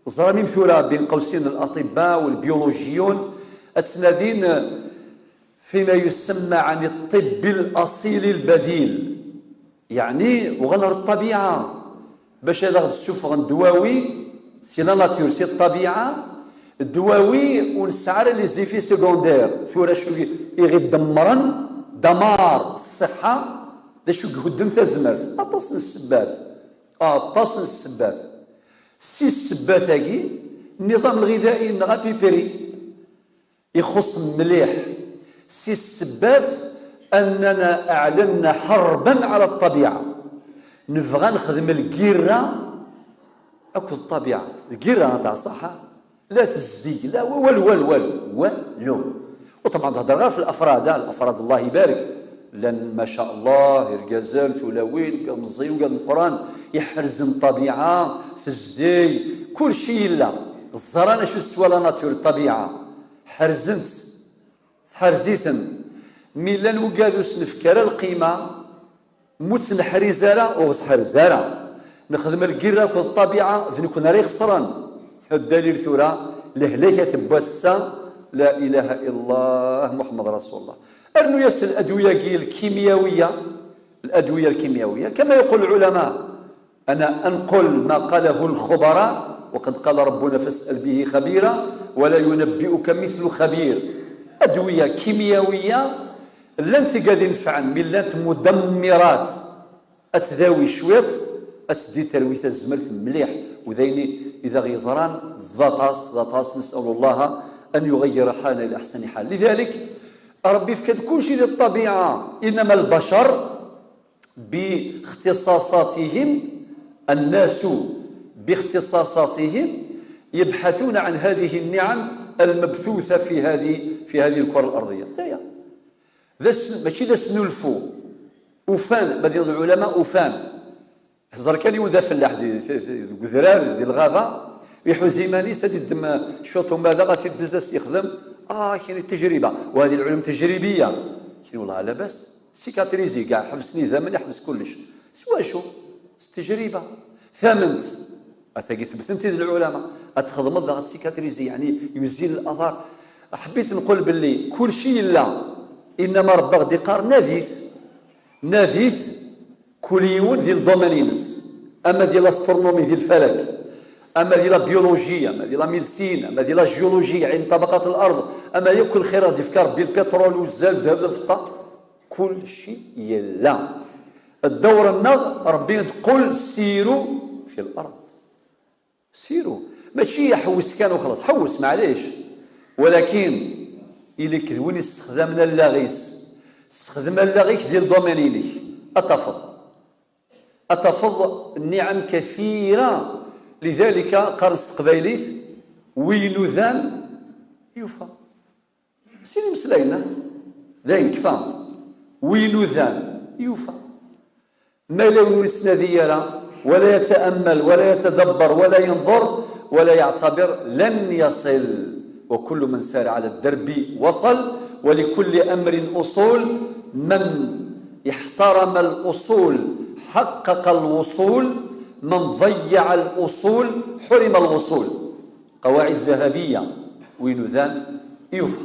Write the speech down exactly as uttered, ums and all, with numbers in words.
Ẓran tura bin qawsin الأطباء والبيولوجيون ad ttnadin فيما يسمى عن الطب الأصيل البديل. Yeɛni uɣen ɣer ṭṭabiɛa bac ad aɣ-d-ssufɣen ddwawi si la nature, si ṭṭabiɛa, ddwawi ur nesɛi ara les effets secondaires. Tura acu i ɣ-idemmren, damar ṣṣeḥḥa, d acu i ihudden tazmert? Aṭas n ssebbat, aṭas n ssebbat. Si ssebbat-agi, nniḍam lɣidai-nneɣ apipri ixuṣ mliḥ. Si ssebbat أننا أعلنا حربا على الطبيعة. Nebɣa nexdem lgirra akked ṭṭabiɛa. Lgirra, nteɛ ṣaḥa, la tezdeg, la walu, walu, walu, walu. U ṭebɛa, nhedder ɣer ɣef lafrad, ah, lafrad, Allah ibarek. Llan, ma sha Allah, irgazen, tulawin, wigad meẓẓiyen, wigad meqqran, iḥerzen ṭṭabiɛa, tezdeg, kulci yella. Ẓran acu teswa la nature, ṭṭabiɛa. Ḥerzen-tt. Tḥerz-iten. Mi llan wigad ur s-nefki ara lqima, mu tt-neḥriz ara, ur ɣ-tḥerz ara. Nexdem lgirra akked ṭṭabiɛa, d nekkni ara ixesren. Ddalil tura, lehlak-a n wass-a, la ilaha illallah Muḥemmed Rasulullah. Rnu-yas الأدوية-agi الكيمياوية، الأدوية الكيمياوية، كما يقول العلماء. أنا أنقل ما قاله الخبراء، وقد قال ربنا: "فاسأل به خبيرا ولا ينبئك مثل خبير". Adwiya kimyawiya, llant tigad inefɛen, mi llant mudammirat, ad tdawi cwiṭ, ad teddi terwi tazmert mliḥ. U d ayen i d aɣ-yeḍran d aṭas, d aṭas. نسأل الله أن يغير حالنا إلى أحسن حال. لذلك، Ṛebbi yefka-d kulci di ṭṭabiɛa, إنما البشر باختصاصاتهم، الناس باختصاصاتهم يبحثون عن هذه النعم المبثوثة في هذه، في هذه الكرة الأرضية. D aya. D as-, mačči d asnulfu. Ufan, ma d lɛulama ufan. Ẓer kan yiwen d afellaḥ di, di, di, deg udrar, di lɣaba, iḥuz iman-is, ad iddem cwiṭ umadaɣ, ad t-iddez, ad s-yexdem. Ah, kini tajriba. وهذه العلوم تجريبية. Kini, والله لاباس. Cicatriser, kay ḥebsen idammen, iḥbes kullec. S wacu? S tajriba. Tament. Atagi tebtent-id lɛulama. Ad txedmeḍ daɣ cicatriser, yeɛni يزيل الآثار. Ḥbit nqul belli kulci yella. إنما Ṛebbi aɣ-d-iqqar nadit. Nadit. Kul yiwen di ldomaine-ines, ama di l'astronomie, di lfalak, ama di la biologie, ama di la médecine, ama di la géologie, ɛin ṭabaqat n lard, ama yakk lxir i ɣ-d-ifka Ṛebbi, lpiṭrul, uzzal, ddheb, lfeṭṭa, kulci yella. Ddawr-nneɣ, Ṛebbi d-, qul siru fi lard. Siru. Mačči ḥewwes kan u xlaṣ. Ḥewwes, maɛlic. Walakin, ili-k d win yessexdamen allaɣ-is. Sexdem allaɣ-ik di ldomaine-inek. Ad tafeḍ. Ad tafeḍ nniɛam kathira. Lidalika, qqaren s teqbaylit, wi inudan, yufa. Sin imeslayen, ah? Dayen, kfa. Wi inudan, yufa. Ma yella win ur yettnadi ara, ولا يتأمل ولا يتدبر ولا ينظر ولا يعتبر، لن يصل. وكل من سار على الدرب وصل، ولكل أمر أصول. من احترم الأصول حقق الوصول، من ضيع الأصول حرم الوصول. Qawaɛid dhahabiyya, wi inudan yufa.